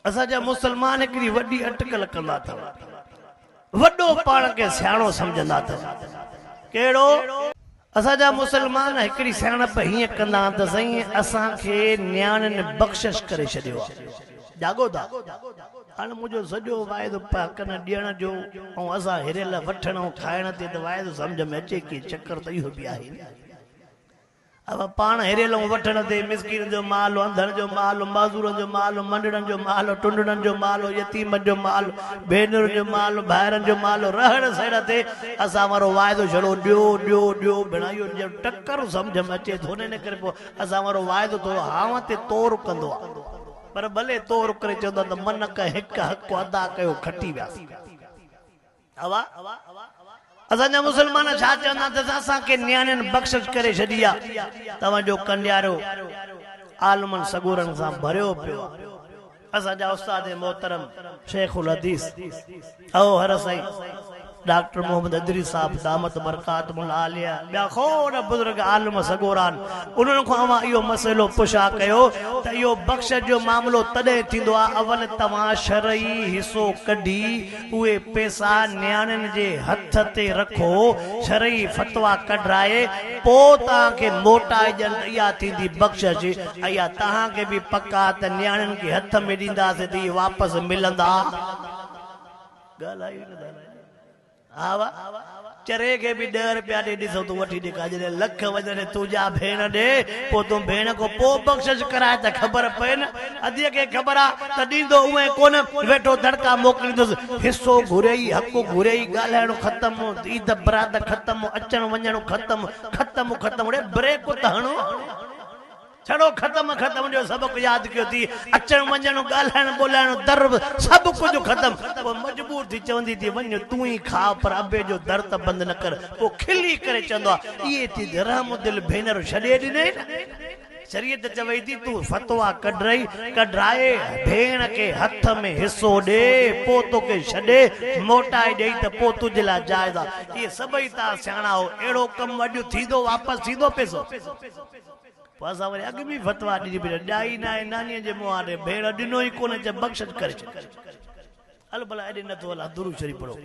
اسان جا مسلمان هڪڙي وڏي اٽڪل ڪندا اٿو. وڏو پاڻ کي سياڻو سمجهندا اٿو. ڪهڙو؟ اسان جا مسلمان هڪڙي سياڻپ هيئن ڪندا آهن ته سائين اسان کي نياڻين بخشش ڪري ڇڏيو آهي. جاڳو ٿا. هاڻ منهنجو سڄو واعدو حقن ڏيڻ جو ۽ اسان هريل وٺڻ ۽ کائڻ تي ته واعدو سمجهه ۾ اچي ڪي چڪر ته اهو به آهي نه. اهو پاڻ هريلون وٺڻ تي مسڪين جو مال، انڌن جو مال، معذورن جو مال، منڊڙن جو مال، ٽنڊڙن جو مال، يتيمن جو مال، ڀينرن جو مال، ڀائرن جو مال، رهڙ سهڙ تي اسان وارو واعدو ڇڙو ڏيو ڏيو ڏيو ڀيڻا اهو ڄڻ ٽڪر سمجهه ۾ اچي ٿو نه ان ڪري پوء اسان وارو واعدو ٿورو هانء تي تور ڪندو آ پر ڀلي تور ڪري چوندو آ ته من ڪنهن هڪ حق ادا ڪيو کٽي وياسين. هوا، اسان جا مسلمان ڇا چوندا ته اسان کي نياڻين بخشش ڪري ڇڏي آ، توهان جو ڪنڊيارو عالمن سڳورن سان ڀريو پيو آ. اسان جا استاد محترم شيخ الحديث او هر سائين ڊاڪٽر محمد ادريس صاحب دامت برڪاتهم العاليه ٻيا کوڙ بزرگ عالم سڳورا آهن انهن کان اوهان اهو مسئلو پڇا ڪيو ته اهو بخشش جو معاملو تڏهن ٿيندو آ اول توهان شرعي حصو ڪڍي اهي پئسا نياڻين جي هٿ تي رکو، شرعي فتويٰ ڪڍرائي پوء توهان کي موٽائي ڏين ته اها ٿيندي بخشش ۽ اها توهان کي به پڪ آ ته نياڻين کي هٿ ۾ ڏينداسين ته اهي واپس ملندا. ڳالهايو ئي نٿا. ها وا چري کي به ڏهه رپيا ڏي ڏسو تون وٺي ڏيکار جڏهن لک وڃن تنهنجا ڀيڻ ڏي پوء تون ڀيڻ کان پوء بخشش ڪرائي ته خبر پئي نه اديء کي خبر آ ته ڏيندو اونئين ڪونه ويٺو دڙڪا موڪليندس حصو گهريئي حق گهريئي ڳالهائڻ ختم عيد براد ختم اچڻ وڃڻ ختم ختم ختم اڙي بريڪ ته هڻو. ڇڙو ختم ختم جو سبق ياد ڪيو ٿي، اچڻ وڃڻ، ڳالهائڻ ٻولهائڻ، در سڀ ڪجهه ختم. پوء مجبور ٿي چوندي ٿي وڃ تون ئي کاء پر ابي جو در ته بند نه ڪر. پوء کلي ڪري چوندو آ، اهي ٿي رحم دل ڀينر ڇڏي ڏنئي نه. شريعت چوي ٿي تون فتويٰ ڪڍرئي، ڪڍرائي ڀيڻ کي هٿ ۾ حصو ڏي، پوء توکي ڇڏي موٽائي ڏئي ته پوء تنهنجي لاء جائز آ. اهي سڀئي توهان سياڻا آهو، اهڙو ڪم اڄ ٿيندو واپس ٿيندو پئسو؟ پوء اسان وري اڳ ۾ فتويٰ ڏني پئي ڄائي ناهي نانيء جي منهن آڏي ڀيڻ ڏنو ئي ڪونه چئه بخشش ڪري ڇڏ. هل ڀلا ايڏي نٿو هلان درود شريف پڙهو.